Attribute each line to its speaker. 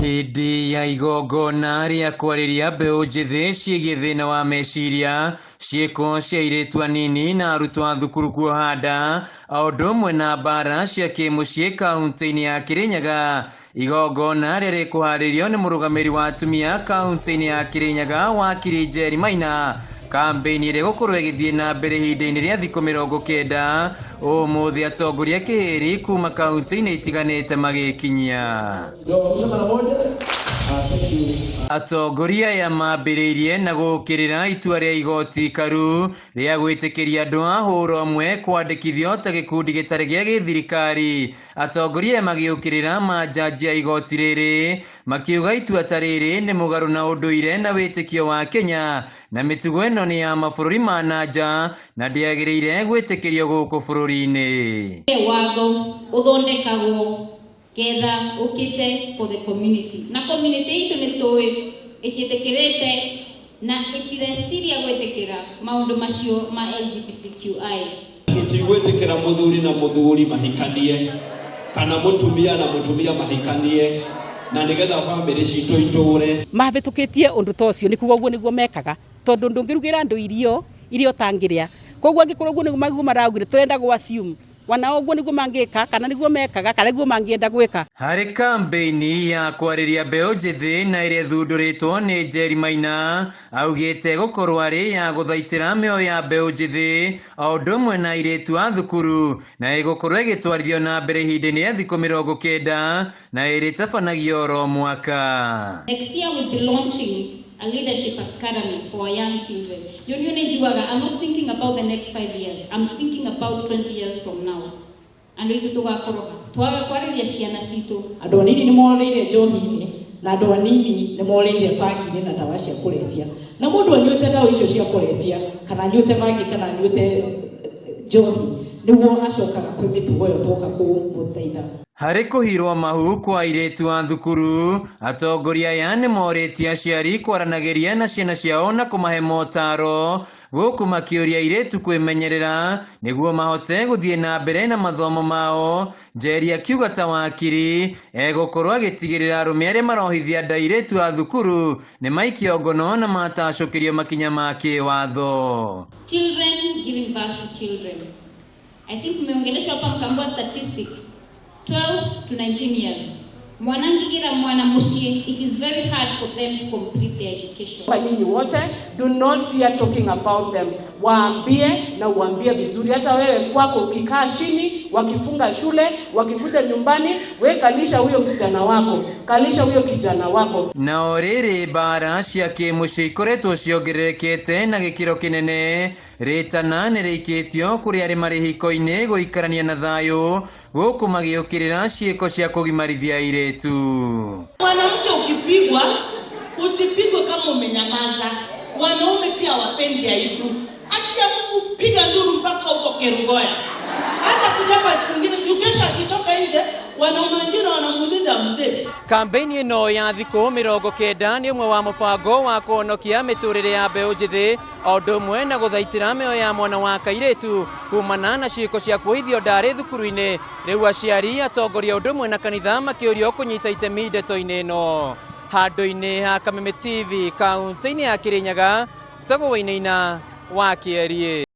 Speaker 1: Hĩndĩ ya igongona rĩa kwarĩria mbeũ njĩthĩ ciĩgiĩ thĩna wa meciria, ciĩko cia airĩtu anini na arutwo a thukuru kuoha nda, o ũndũ ũmwe na mbara cia kĩmũciĩ kaunti-inĩ ya Kĩrĩnyaga. Igongona rĩrĩa rĩkũharĩrio nĩ mũrũgamĩrĩri wa atumia kaunti-inĩ ya Kĩrĩnyaga wakiri Njeri Maina. Kambĩini ĩrĩa ĩgũkorwo ĩgĩthiĩ na mbere ihinda-inĩ rĩa thikũ 90, ũmũthĩ atongoria a kĩhĩri kuma kaunti-inĩ itiganĩte magĩkinyia. Atongoria aya mambĩrĩirie na gũkĩrĩra itua rĩa igoti ikaru rĩa gwĩtĩkĩria andũ a hũra ũmwe kwandĩkithio ta gĩkundi gĩtarĩ gĩa gĩthirikari. Atongoria aya magĩũkĩrĩra manjanji a igoti rĩrĩ makiuga itua ta rĩrĩ nĩ mũgarũ na ũndũire na wĩtĩkio wa Kenya, na mĩtugo ĩno nĩ ya mabũrũri ma na nja na ndĩagĩrĩire gwĩtĩkĩrio gũkũ bũrũri-inĩ.
Speaker 2: Watho ũthondekagwo ketha ũkĩte for the community, na community itũ nĩ tũĩ ĩtiĩtĩkĩrĩte na ĩtireciria gwĩtĩkĩra maũndũ macio ma LGBTQI.
Speaker 3: Tũtigwĩtĩkĩra mũthuri na mũthuri mahikanie kana mũtumia na mũtumia mahikanie, na nĩgetha bamĩrĩ citũ itũre.
Speaker 4: Mahĩtũkĩtie ũndũ ta ũcio nĩ kuga ũguo nĩguo mekaga, tondũ ndũngĩrugĩra andũ irio iria ũtangĩrĩa. Koguo angĩkorwo ũguo nĩguo maraugire, tũrenda gũ assume wana ũguo nĩguo mangĩka, kana nĩguo mekaga, kana nĩguo mangĩenda gwĩka.
Speaker 1: Harĩ kambĩini ya kwarĩria mbeũ njĩthĩ na ĩrĩa ĩthundũrĩtwo nĩ Njeri Maina, augĩte gũkorwo arĩ ya gũthaitĩra mĩoyo ya mbeũ njĩthĩ o ũndũ ũmwe na airĩtu a thukuru, na ĩgũkorwo ĩgĩtwarithio na mbere ihinda-inĩ rĩa thikũ 90 na ĩrĩtabanagio oro mwaka.
Speaker 2: Next year we'll be launching a leadership academy for our young children. You I'm not thinking about the next 5 years. I'm thinking about 20 years from now. Andũ aitũ tũgakorwo twaga kwarĩria ciana citũ.
Speaker 5: Andũ anini nĩ morĩire njohi-inĩ, na andũ anini nĩ morĩire bangi-inĩ na ndawa cia kũrebia. Na mũndũ anyuĩte ndawa icio cia kũrebia, kana anyuĩte bangi, kana anyuĩte njohi, nĩguo acokaga kwĩ mĩtugo ĩyo twoka kũmũteitha.
Speaker 1: Harĩ kũhirwo mahu kwa airĩtu a thukuru, atongoria aya nĩ morĩtie aciari kwaranagĩria na ciana ciao na kũmahe motaro, gũkũ makĩũria airĩtu kwĩmenyerera nĩguo mahote gũthiĩ na mbere na mathomo mao. Njeri akiuga ta wakiri egũkorwo agĩtigĩrĩra arũme arĩa marohithia nda airĩtu a thukuru nĩ maikio ngono na matacũkĩrio makinya ma kĩwatho.
Speaker 2: Children giving birth to children. I think mmeongeleshwa hapa mkaambiwa statistics 12 to 19 years. Mwanangigira mwana mushie, it is very hard for them to complete their education.
Speaker 6: Kwa nyinyi wote, do not fear talking about them. Waambie na uambie vizuri. Hata wewe kwako ukikaa chini, wakifunga shule, wakikuja nyumbani, we kalisha huyo msichana wako, kalisha huyo kijana wako.
Speaker 1: Na rĩrĩ mbara cia kĩmũciĩ ikoretwo ciongererekete na gĩkĩro kĩnene, rĩtana nĩ rĩikĩtio kũrĩ arĩa marĩ hiko-inĩ gũikarania na thayũ, gũkũ magĩũkĩrĩra ciĩko cia kũgimarithia airĩtu.
Speaker 7: Mwanamke ukipigwa, usipigwe kama umenyamaza. Wanaume pia wapendi aibu. Akia Mungu, piga nduru mpaka huko Kerugoya. Hata kuchapa siku nyingine, juu kesho akitoka nje, wanaume wengine wanamuuliza mzee.
Speaker 1: Kambĩini ĩno ya thikũ 90 nĩ ũmwe wa mũbango wa kũhonokia mĩtũrĩre ya mbeũ njĩthĩ o ũndũ ũmwe na gũthaitĩra mĩoyo ya mwana wa kairĩtu kumana na ciĩko cia kuohithio ndarĩ thukuru-inĩ. Rĩu aciari, atongoria ũndũ ũmwe na kanitha makĩũrio kũnyita itemi ndeto-inĩ ĩno. Handũ-inĩ ha Kameme TV kaunti-inĩ ya Kĩrĩnyaga, Citagwo Wainaina wa Kĩeriĩ.